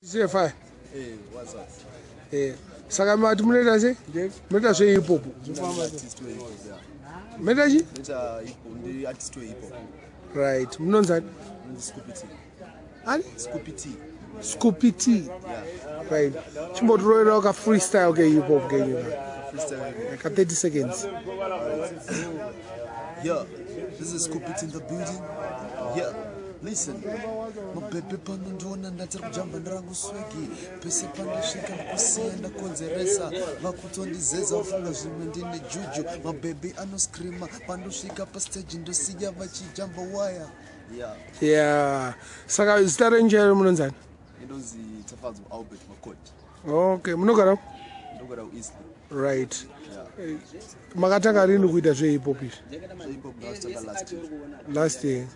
CFI. Eh, what's up? Eh, saka mati munoita sei? Munoita zvehip hop. Artist wehip hop, yeah. Munoita chi? Ndoita hip hop, ndi artist wehip hop. Right. Munonzani? Ndonzi Scoopy T. Ani? Scoopy T. Scoopy T. Yeah. Right. Chimbotiroerawo ka freestyle ke hip hop kenyu ka. Freestyle hip hop. Ka 30 seconds. Yeah. This is Scoopy T in the building. Yeah. Listen. Mabhebhe panondiona ndatiri kujamba ndirangu swegi pese pandasvika ndikusiya ndakonzeresa vakutondizeza vafunga zvimwe ndine juju mabhebhi anoscreama pandosvika pastage ndosiya vachijamba waya. Yeah. Yeah. Saka zita renyu chairo munonzani? Ndonzi Tafadzwa Albert Makoti. Okay, munogara? Ndogara kuEastlea. Right. Yeah. Makatanga rini kuita zvehip hop izvi? Zvehip hop ndakazvitanga last year. Last year.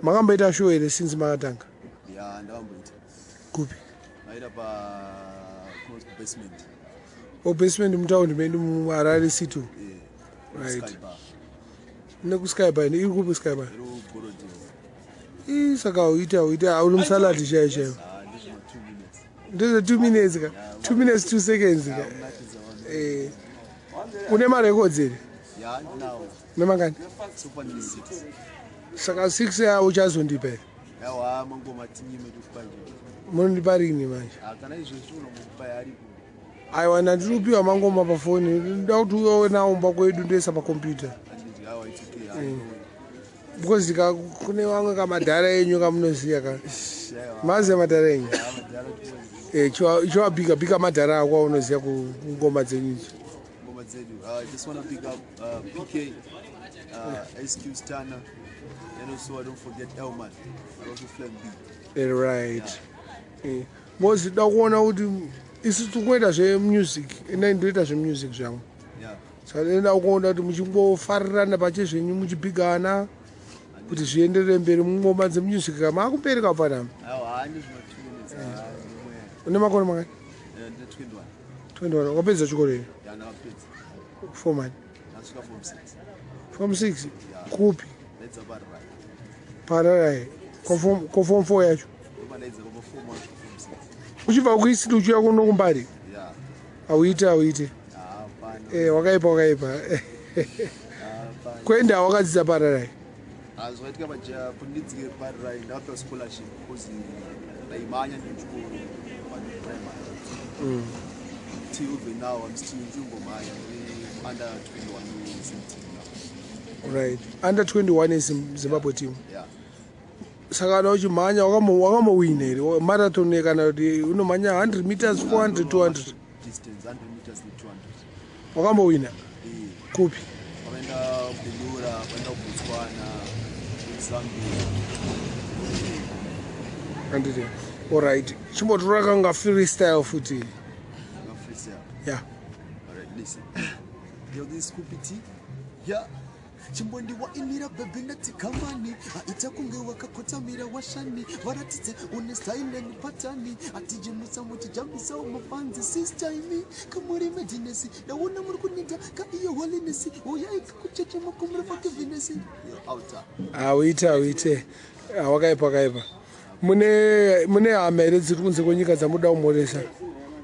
Makamboita show here since makatanga? Yeah, ndakamboita. Kupi? Maita pa kunonzi basement. O basement mutaundi medu muHarare City. Yeah. Right. Sky Bar. NekuSky Bar iri kupi Sky Bar? Iri kuGorodale. Ii saka uita uita uri musalad chaiyo chaiyo. Ah, ndizvo ma 2 minutes. Ndizvo 2 minutes ka. 2 minutes 2 seconds ka. Unakidza vanhu. Eh. Une marecords here? Yeah, ndinawo. Une mangani? So far ndine 6. Saka 6 yawo uchazondipa here? Aiwa, mangoma tinyime tikupa nje. Munondipa rini manje? Ah, kana izvezvi unomukupa aripo. Aiwa, ndandiri kupiwa mangoma pafoni. Ndoda kuti uye nawo mumba kwedu ndoisa pakombiyuta. Anditi aiwa, it's okay. Mm. Because kune vamwe kamadhara enyu kamunoziya ka. Aiwa. Maziya madhara enyu? Ah, madhara tinoziva. Eh, chiwabika bika madhara ako aunoziya kungoma dzenyu idzo. Ngoma dzedu. I just want to pick up PK, SQ Stana, and also I don't forget Elman, and also Flame B. Eh, right. Eh, mozi da kuona kuti isu tiri kuita zvemusic, ina ndoita zvemusic zvangu. Saka ndinoda kuona kuti muchingofarirana pachezvenyu muchibhigana kuti zvienderere mberi mungoma dzemusic ka maakumberi kapfanami. Aiwa, handizvo ma 2 minutes. Ah, ndimwe. Une makore mangani? Ndine 21. 21. Wakapedza chikoro here? Yeah, ndakapedza. Form one? Ndasvika form 6. Form 6? Kupi? Ndaidza paRai. Pararai. Ko form 4 yacho? Ndopa ndaidza pa form 1 kusvika form 6. Uchibva kuIsiti uchiuya kuno kuMbare? Yeah. Auite auite. Ah, pana. Eh, wakaipa wakaipa. Ah, pana. Kwenda wakadzidza Pararai? Ah, zvakaitika paja pundidzike paRai ndakapiwa scholarship because ndaimhanya ndiri kuchikoro pa primary. Till even now I'm still ndichimbomhanya, ndiri under 21 Zim team now. Right. Under 21 Zimbabwe team. Yeah. Saka kana uchimhanya wakamowina here marathon kana kuti unomhanya 100 meters, 400, 200? Distance 100 meters ne 200. Wakambowina? Eh. Kupi? Vakaenda kuBindura, vakaenda kuBotswana, kuZambia. Handiti. Alright. Chimbotora kanga freestyle futi. Nga freestyle? Yeah. Alright, listen. Yo, this is Scoopy T. Yeah. Chimbondiwainira bhebhi ndati kamani aita kunge wakakotamira washani varatidze une style nepatani atijimutsa muchijambisawo mafanzi sister imi kamuri madness ndaona muri kunida kaiyo holiness uyai kakucheche makumuri forgiveness. Yo, outer. Auite auite. Ah, wakaipa wakaipa. Mune hama here dziri kunze kwenyika dzamuda kumhoresa?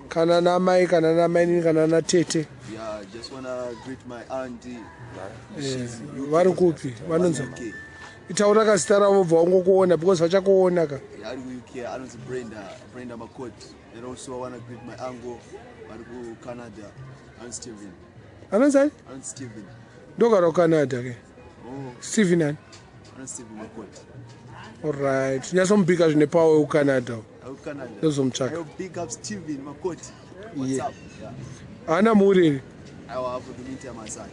Kana namai, kana namainini, kana natete. Yeah, I just wanna greet my auntie. She's UK. Vari kupi? Vanonzi? UK. Itaura kazita ravo bva wangokuona because vachakuona ka. Yeah, ari kuUK anonzi Brenda, Brenda Makoti. And also I wanna greet my uncle vari kuCanada, anonzi Steven. Anonzi ani? Anonzi Steven. Ndogara kuCanada ke. Oh, Steven ani? anonzi Steven Makoti. Alright. Nyatsomubika zvine power wekuCanada. Ari kuCanada. Ndozomutsvaka. Ayo, big up Steven Makoti. What's up? Yeah. Haana mhuri here? Aiwa, for the meantime asati.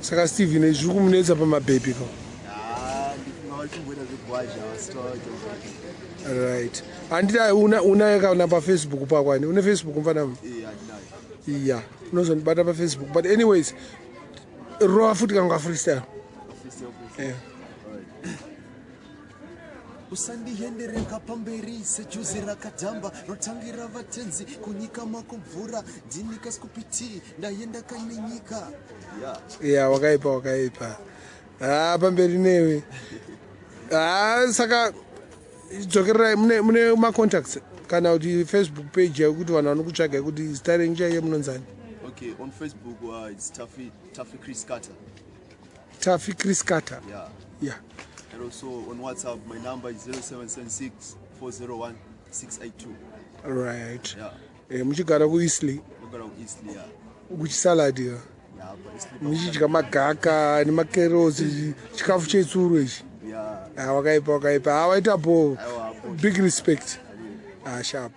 Saka Steven zviri kumunetsa pamabhebhi ka. Ah, ndifunga vari kumboita zvegwazha vasiti vaita. Right. Handiti unaye kana paFacebook pakwani? Une Facebook mufana? Eh, handinayo. Iya. Unozondibata paFacebook. But anyways, rova futi kanga freestyle. Freestyle, freestyle. Yeah. Alright. Usandihendereka pamberi sejuzi rakadhamba rotangira vatenzi kunyika mako mvura ndinika Scoopy T ndaenda kaine nyika. Yeah. Yeah, wakaipa wakaipa. Ah, pamberi newe. Ah, saka dzokererai mune macontacts. Kana kuti Facebook page yekuti vanhu vanokutsvagai kuti zita renyu chaiye munonzani? Okay, on Facebook it's Tafi Chris Carter. Tafi Chris Carter. Yeah. And also on WhatsApp, my number is 0776 401 682. Right. Yeah. Muchigara kuEastlea? Ndogara kuEastlea, yeah. Kuchisaladi? Yeah, but Eastlea. Muchidya magaka nemakerosi, chikafu chetsuro ichi? Yeah. Ah, wakaipa, wakaipa. Ah, waita bho. Aiwa, bho. Big respect. Ah, sharp.